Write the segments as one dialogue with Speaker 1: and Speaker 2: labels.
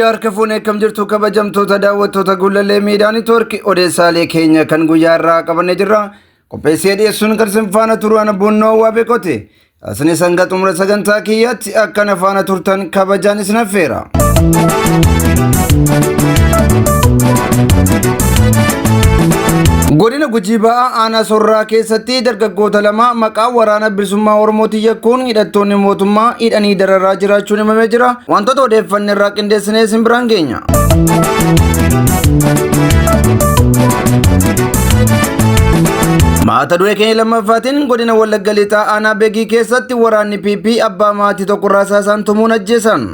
Speaker 1: Yooyyaa harka fuunee akkam jirtu kabajamtoota daawwattoota Gullallee Miidiyaa Neetwoork odeessaalee keenya kan guyyaa irraa qabannee jirra. Qopheessee dhiyeessuun kan isin faana turu ana Bunnoo Waabeekooti. Isinis hanga xumura sagantaa kiyyaatti akka na faana turtan kabajaan isin affeera. Godina Gujii Ba'aa aanaa Sorraa keessatti dargaggoota lama maqaa waraana bilisummaa Oromootiin yakkuun hidhattoonni mootummaa hidhanii dararaa jiraachuun himamee jira. Wantoota odeeffanne irraa qindeessinee isin biraan geenya. Mata duree keenya lammaffaatiin godina Wallagga Lixaa aanaa Begii keessatti waraanni PP abbaa maatii tokko rasaasaan tumuun ajjeesan.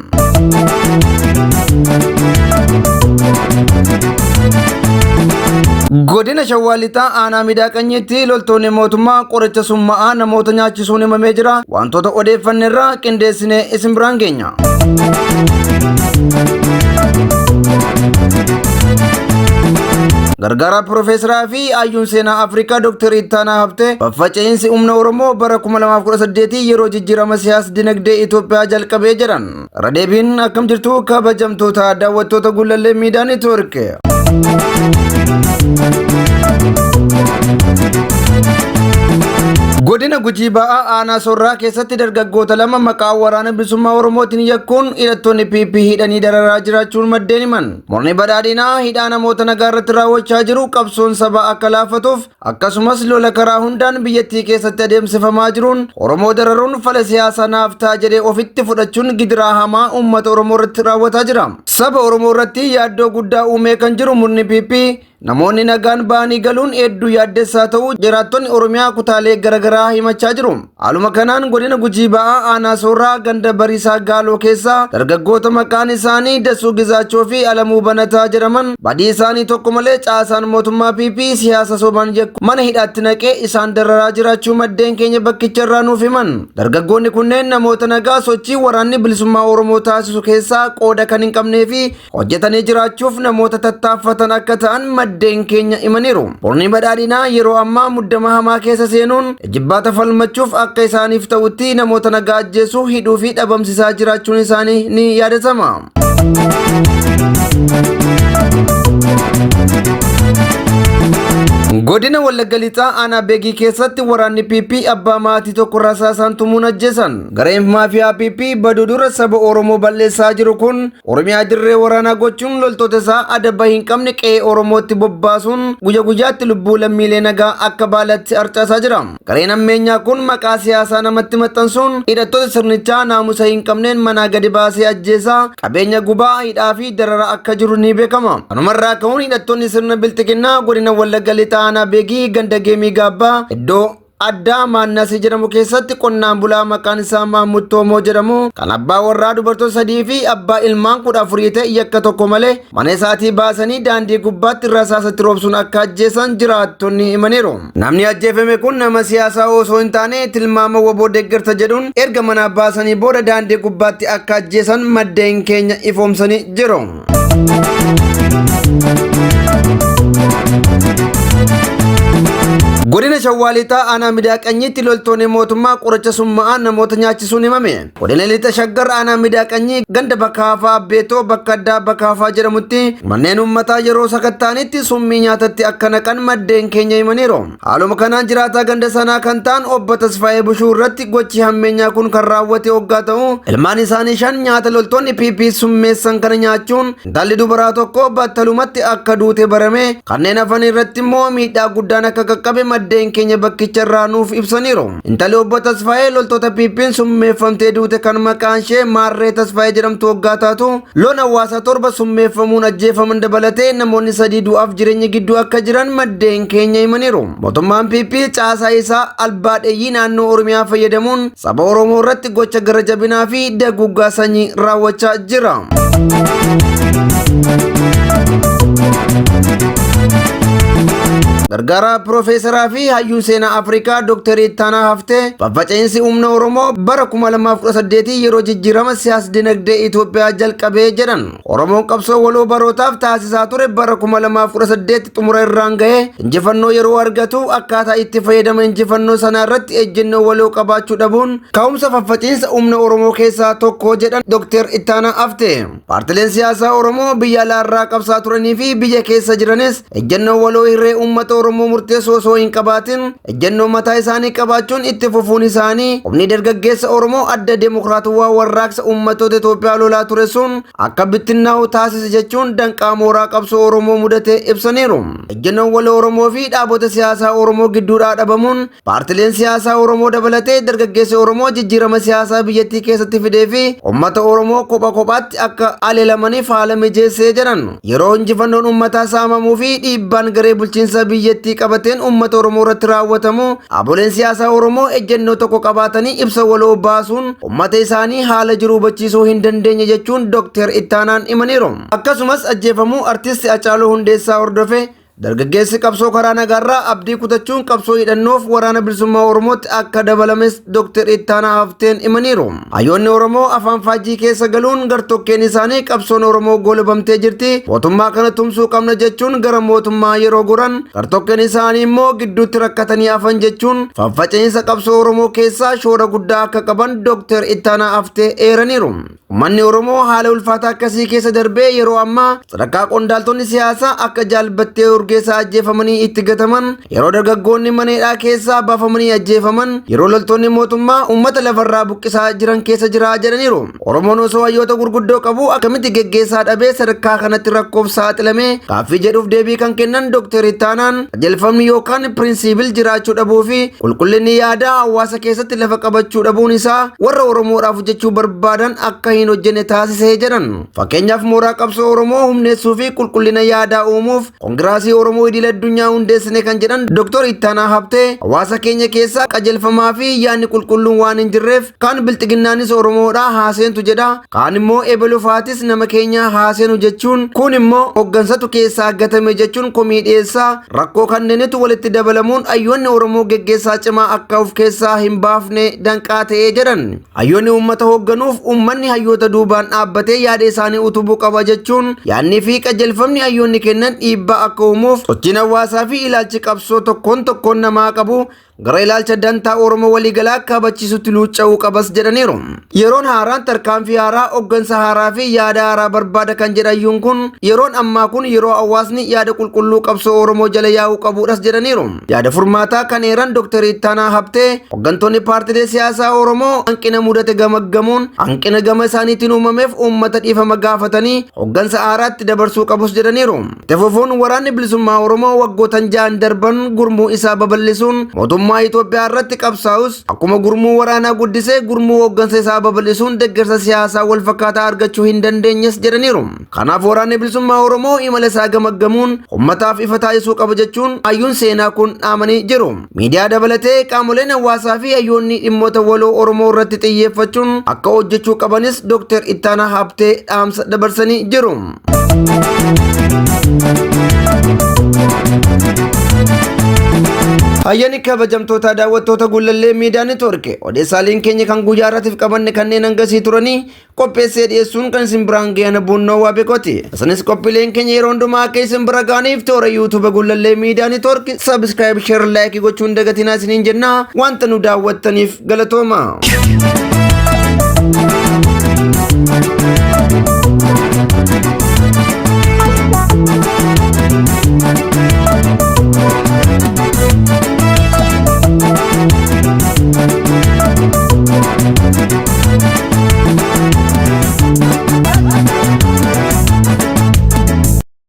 Speaker 1: Godina Shawaa Lixaa aanaa Midaa Qanyiitti loltoonni mootummaa qoricha summa'aa namoota nyaachisuun himamee jira. Wantoota odeeffanne irraa qindeessinee isin biraan geenya. Gargaaraa Piroofeesaraa fi Hayyuun Seenaa Afrikaa Dr. Ittaanaa Habtee faffaca'iinsi humna Oromoo bara 2018 yeroo jijjiirama siyaas dinagdee Itoophiyaa jalqabee jedhan. Irra deebiin akkam jirtu kabajamtoota daawwattoota Gullallee Miidiyaa Neetwoork. Godina Gujii Ba'aa aanaa Sorraa keessatti dargaggoota lama maqaa waraana bilisummaa Oromootiin yakkuun hidhattoonni PP hidhanii dararaa jiraachuun maddeen himan. Murni badhaadhinaa hidhaa namoota nagaa irratti raawwachaa jiru qabsoon sabaa akka laaffatuuf akkasumas lola karaa hundaan biyyattii keessatti adeemsifamaa jiruun Oromoo dararuun fala siyaasaa naaf ta'a jedhee ofitti fudhachuun gidiraa hamaa uummata Oromoo irratti raawwataa jira. Saba Oromoo irratti yaaddoo guddaa uumee kan jiru murni PP Namoonni nagaan ba'anii galuun hedduu yaaddessaa ta'uu jiraattonni Oromiyaa kutaalee garaagaraa himachaa jiru. Haaluma kanaan godina Gujii Ba'aa aanaa Soorraa ganda Bariisaa Gaaloo keessaa dargaggoota maqaan isaanii Dasuu Gizaachoo fi Alamuu Banataa jedhaman badii isaanii tokko malee caasaan mootummaa PP siyaasa sobaan yakku mana hidhaatti naqee isaan dararaa jiraachuu maddeen keenya bakkicha irraa nuuf himan. Dargaggoonni kunneen namoota nagaa sochii waraanni bilisummaa Oromoo taasisu keessaa qooda kan hin qabnee fi hojjetanii jiraachuuf namoota tattaaffatan akka ta'an maddeen keenya himaniiru. Murni badhaadhinaa yeroo ammaa muddama hamaa keessa seenuun ejibbaata falmachuuf akka isaaniif ta'utti namoota nagaa ajjeesuu, hidhuu fi dhabamsisaa jiraachuun isaanii ni yaadatama. Godina Wallagga Lixaa aanaa Beegii keessatti waraanni PP abbaa maatii tokko rasaasaan tumuun ajjeesan. Gareen maafiyaa PP baduu dura saba Oromoo balleessaa jiru kun Oromiyaa dirree waraanaa gochuun loltoota isaa adaba hin qabne qe'ee Oromootti bobbaasuun guyya guyyaatti lubbuu lammiilee nagaa akka baalatti harcaasaa jira. Gareen hammeenyaa kun maqaa siyaasaa namatti maxxansuun hidhattoota sirnichaa naamusa hin qabneen manaa gadi baasee ajjeesaa, qabeenya gubaa, hidhaa fi dararaa akka jiru ni beekama. Kanumarraa ka'uun hidhattoonni sirna bilxiginnaa godina Wallagga Lixaa aanaa Beegii ganda Geemii Gaabbaa iddoo addaa Maannasii jedhamu keessatti qonnaan bulaa maqaan isaa Mahmud Toomoo jedhamu kan abbaa warraa dubartoota sadii fi abbaa ilmaan 14 ta'e yakka tokko malee mana isaatii baasanii daandii gubbaatti rasaasatti roobsuun akka ajjeesan jiraattonni himaniiru. Namni ajjeefame kun nama siyaasaa osoo hin taane tilmaama waboo deeggarta jedhuun erga manaa baasanii booda daandii gubbaatti akka ajjeesan maddeen keenya ifoomsanii jiru. Godina Shawaa Lixaa aanaa Midaa Qanyiitti loltoonni mootummaa qoricha summa'aa namoota nyaachisuun himame. Godina Lixa Shaggar aanaa Midaa Qanyii ganda Bakaafaa Abbeetoo bakka addaa Bakaafaa jedhamutti manneen uummataa yeroo sakatta'anitti summii nyaatatti akka naqan maddeen keenya himaniiru. Haaluma kanaan jiraataa ganda sanaa kan ta'an obbo Tasfaayee Bushuu irratti gochi hammeenyaa kun kan raawwate hoggaa ta'u ilmaan isaanii shan nyaata loltoonni PP summeessan kana nyaachuun intalli dubaraa tokko battalumatti akka duute barame kanneen hafan irratti immoo miidhaa guddaan akka qaqqabe maddeen keenya bakkicha irraa nuuf ibsaniiru. Intalli obbo Tasfaayee loltoota PP'n summeeffamtee duute kan maqaan ishee Maarree Tasfaayee jedhamtu hoggaa taatu Loon hawaasaa torba summeeffamuun ajjeefaman dabalatee namoonni sadii du'aaf jireenya gidduu akka jiran maddeen keenya himaniiru. Mootummaan PP caasaa isaa albaadheyyii naannoo Oromiyaa fayyadamuun saba Oromoo irratti gocha gara jabinaa fi daguuggaa sanyii raawwachaa jira. Gargaaraa Piroofeesaraa fi hayyuun seenaa Afrikaa Dr. Ittaanaa Haftee faffaca'iinsi humna Oromoo bara 2018 yeroo jijjiirama siyaas-dinagdee Itoophiyaa jalqabee jedhan. Oromoon qabsoo waloo barootaaf taasisaa ture bara 2018 xumura irraan ga'ee injifannoo yeroo argatu akkaataa itti fayyadama injifannoo sanaa irratti ejjennoo waloo qabaachuu dhabuun ka'umsa faffaciinsa humna Oromoo keessaa tokko jedhan Dr. Ittaanaa Haftee. Paartileen siyaasaa Oromoo biyya alaarraa qabsaa turanii fi biyya keessa jiranis ejjennoo waloo hirree uummata Oromoo murteessoo osoo hin qabaatin ejjennoo mataa isaanii qabaachuun itti fufuun isaanii humni dargaggeessa Oromoo adda demokiraatawaa warraaqsa uummattoota Itoophiyaa lolaa ture sun akka bittinnaa'u taasise jechuun danqaa mooraa qabsoo Oromoo mudate ibsaniiru. Ejjennoon waloo Oromoo fi dhaabota siyaasaa Oromoo gidduudhaa dhabamuun paartileen siyaasaa Oromoo dabalatee dargaggeessi Oromoo jijjiirama siyaasaa biyyattii keessatti fidee fi uummata Oromoo kopha kophaatti akka aleelamaniif haala mijeessee jedhan. Yeroo injifannoon uummataa saamamuu fi dhiibbaan garee bulchiinsa biyyattii qabateen uummata Oromoo irratti raawwatamu dhaaboleen siyaasaa Oromoo ejjennoo tokko qabaatanii ibsa waloo baasuun uummata isaanii haala jiru hubachiisuu hin dandeenye jechuun Dr. Ittaanaan himaniiru. Akkasumas ajjeefamuu artisti Hacaaluu Hundeessaa hordofe dargaggeessi qabsoo karaa nagaarraa abdii kutachuun qabsoo hidhannoof waraana bilisummaa Oromootti akka dabalames Dr. Ittaanaa Hafteen himaniiru. Hayyoonni Oromoo afaan faajjii keessa galuun gartokkeen isaanii qabsoon Oromoo goolabamtee jirti. Mootummaa kana tumsuu qabna jechuun gara mootummaa yeroo goran gartokkeen isaanii immoo gidduutti rakkatanii hafan jechuun faffaca'iinsa qabsoo Oromoo keessaa shoora guddaa akka qaban Dr. Ittaanaa Haftee eeraniiru. Uummanni Oromoo haala ulfaataa akkasii keessa darbee yeroo ammaa sadarkaa qondaaltonni siyaasaa akka jaalbattee urgeessaa ajjeefamanii itti gataman, yeroo dargaggoonni mana hidhaa keessaa baafamanii ajjeefaman, yeroo loltoonni mootummaa uummata lafarraa buqqisaa jiran keessa jira jedhaniiru. Oromoon osoo hayyoota gurguddoo qabu akkamitti geggeessaa dhabee sadarkaa kanatti rakkoof saaxilame gaaffii jedhuuf deebii kan kennan Dr. Ittaanaan qajeelfamni yookaan piriinsiibil jiraachuu dhabuu fi qulqullinni yaadaa hawaasa keessatti lafa qabachuu dhabuun isaa warra Oromoodhaaf hojjechuu barbaadan akka hin hojjenne taasisee jedhan. Fakkeenyaaf mooraa qabsoo Oromoo humneessuu fi qulqullina yaadaa uumuuf Koongiraasii Oromoo idil addunyaa hundeessine kan jedhan Dr. Ittaanaa Habtee hawaasa keenya keessaa qajeelfamaa fi yaadni qulqulluun waan hin jirreef kaan bilxiginnaanis Oromoodhaa haaseentu jedha kaan immoo ebelufaatis nama keenya haaseenu jechuun kun immoo hoggansatu keessaa gatame jechuun komii dhiyeessaa rakkoo kanneenitu walitti dabalamuun hayyoonni Oromoo geggeessaa cimaa akka of keessaa hin baafne danqaa ta'ee jedhan. Hayyoonni uummata hoogganuuf uummanni hayyoota duubaan dhaabbatee yaada isaanii utubuu qaba jechuun yaadni fi qajeelfamni hayyoonni kennan dhiibbaa akka uumuuf sochiin hawaasaa fi ilaalchi qabsoo tokkoon tokkoon namaa qabu gara ilaalcha dantaa Oromoo waliigalaa kabachiisutti luucca'uu qabas jedhaniiru. Yeroon haaraan tarkaanfii haaraa, hooggansa haaraa fi yaada haaraa barbaada kan jedhan hayyuun kun yeroon ammaa kun yeroo hawaasni yaada qulqulluu qabsoo Oromoo jala yaa'uu qabuudhas jedhaniiru. Yaada furmaataa kan eeran Dr. Ittaanaa Habtee hooggantoonni paartilee siyaasaa Oromoo hanqina mudate gamaggamuun hanqina gama isaaniitiin uumameef uummata dhiifama gaafatanii hooggansa haaraatti dabarsuu qabus jedhaniiru. Itti fufuun waraanni bilisummaa Oromoo waggootan ja'an darban gurmuu isaa babal'isuun mootummaa Itoophiyaa irratti qabsaa'us akkuma gurmuu waraanaa guddisee gurmuu hooggansa isaa babal'isuun deeggarsa siyaasaa wal fakkaataa argachuu hin dandeenyes jedhaniiru. Kanaaf waraanni bilisummaa Oromoo imala isaa gamaggamuun uummataaf ifa taasisuu qaba jechuun hayyuun seenaa kun dhaamanii jiru. Miidiyaa dabalatee qaamoleen hawaasaa fi hayyoonni dhimmoota waloo Oromoo irratti xiyyeeffachuun akka hojjechuu qabanis Dr. Ittaanaa Habtee dhaamsa dabarsanii jiru. Hayyani kabajamtoota daawwattoota Gullallee Miidiyaa Neetwoork odeessaaleen keenya kan guyyaa irraatiif qabanne kanneen hangasii turanii qopheessee dhiyeessuun kan isin biraan gahan Bunnoo Waabekooti. Isinis qophiileen keenya yeroo hundumaa akka isin bira ga'aniif toora YouTube Gullallee Miidiyaa Neetwoork subscribe, share, like gochuun dagatinaa isiniin jenna wanta nu daawwattaniif galatooma.